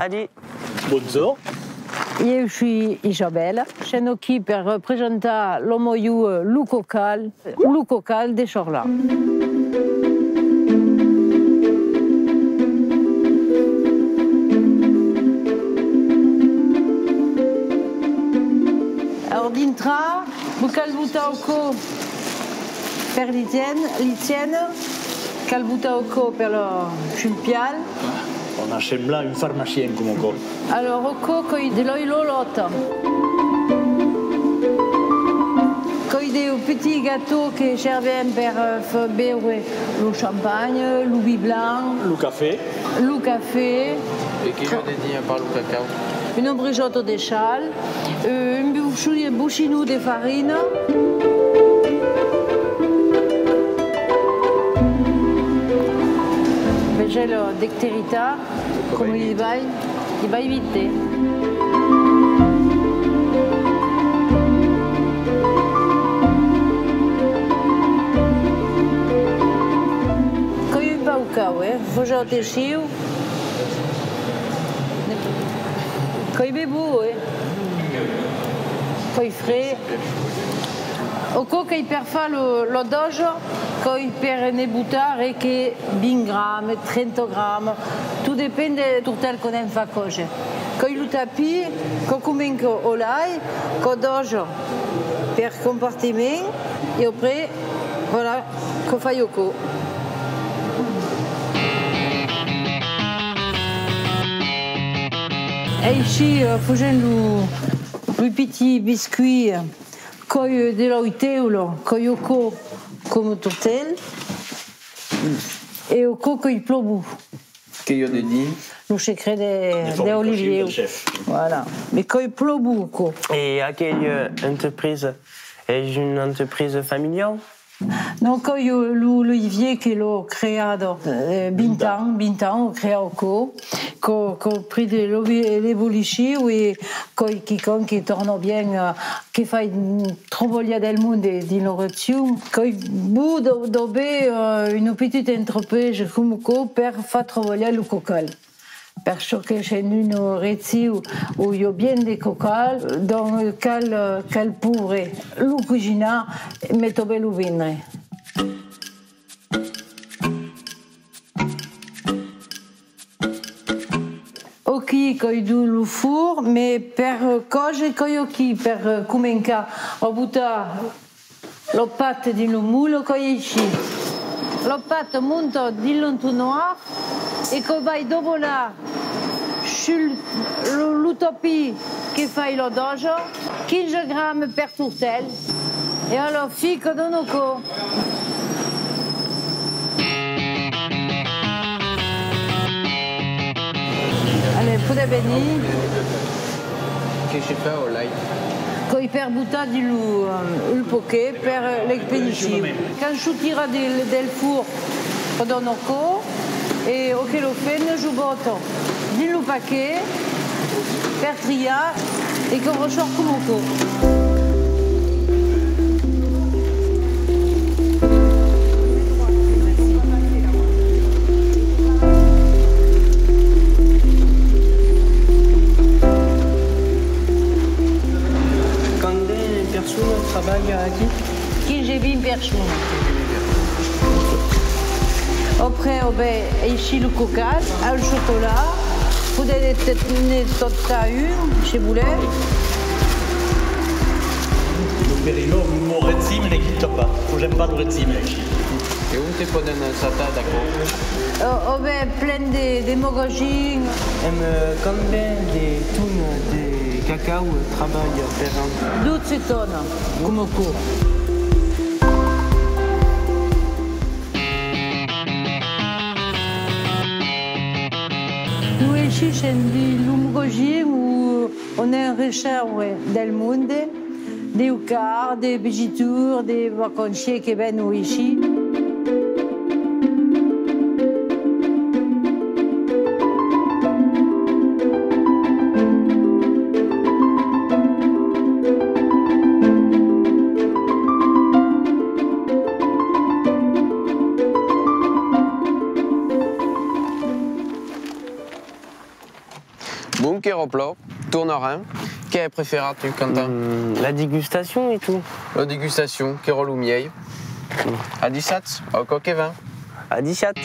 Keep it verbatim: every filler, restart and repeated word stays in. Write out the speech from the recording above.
Bonjorn. Ieu soi Isabèla, sèm aquí per presentar lo mòt, eh, lo cocal, lo cocal de Sorla. Alòrs, dintrar, vos cal botar au còp per l'igièna, l'igièna, cal botar au còp per lo, sul pial. On a semblat un farmacien coma aquò. Alòrs, aquò, qu'es de l'òli lolòta. Qu'es de petits gâteaux que servèm per, eh, far beure lo champagne, lo vin blanc. Lo cafè. Lo cafè. E que i a dedins a part lo cacau? Una brisòta de sal, eh, un boci-, bocinon de farina. Vegètz la dextéritat, coma i vai, i vai vite. Qu'es un pauc caud, eh? Fasiatz atencion. Qu'es ben bon, eh? Qu'es freg. Aquò qu'es per far lo, la dòsa, qu'es per ne botar res que vint gramas, trenta gramas, tot depend del tortèl qu'anam far còser. Qu'es lo tapís, que comença au lait, que dòsa per compartiment, e après, voilà, que fai aquò. Aicí, eh, fasèm lo, lo pitit biscuit, eh, qu'es de la teula, qu'es aquò coma tortèl, e aquò qu'es plan bon. Que i a dedins? Lo secret de, de Olivier. Del chef. Voilà. Mas qu'es plan bon, aquò. E aquela, eh, entrepresa es una entrepresa familiala? Non, qu'es lo, l'Olivier que l'a creada, eh, vint ans, vint ans, a creat aquò, qu'a, qu'a pres de l'evo-, l'evolucion e qu'es quicòm que torna bien, eh, que fai, mm, trabalhar del monde dins la region, qu'es bon d'a-, d'aver, eh, una petita entrepresa coma aquò per far trabalhar lo cocal. Per çò que sèm una region ont i a bien de cocal, donc cal, cal poire lo cuisinar, mas tanben lo vendre. Aquí qu'es dins lo forn, mas per còser qu'es aquí, per començar a botar la pasta dins lo moule, qu'es aicí. La pasta monta dins l'entonnoir e que vai davalar sul lo, lo tapís que fai la dòsa, quinze gramas per tortèl. E a la fin que dona aquò. Allez, podètz venir. Que se fa au lait? Qu'es per botar dins lo, eh, un paquet per, eh, l'expedicion. Quand se tira de, del forn, que dona aquò, e aquela femna se bota dins lo paquet per triar e que ressòrt coma aquò. Quant de personas trabalhan aquí? Quinze, vint personas. Après, avèm aicí lo cocal, al chocolat, podètz ne, ne tastar un, se volètz. Lo perilhós, lo mot regime n'existe pas. Fasèm pas lo regime aicí. E ont te pòden achatar d'aquò? Avèm plen de, de magasins. Amb, eh, combien de tonas de cacau trabalha per an? Dotze tonas, coma aquò. Lo aicí sèm dins lo magasin ont, ont i a reçaire del monde, de cars, de visitaires, de vacanciers que venon aicí. Qu'èra plan, tornarem. Qué as preferat, tu, Quentin? Mm, la degustation e tot. La degustation, qu'èra lo mielh. Adishatz, au còp que ven. Adishatz.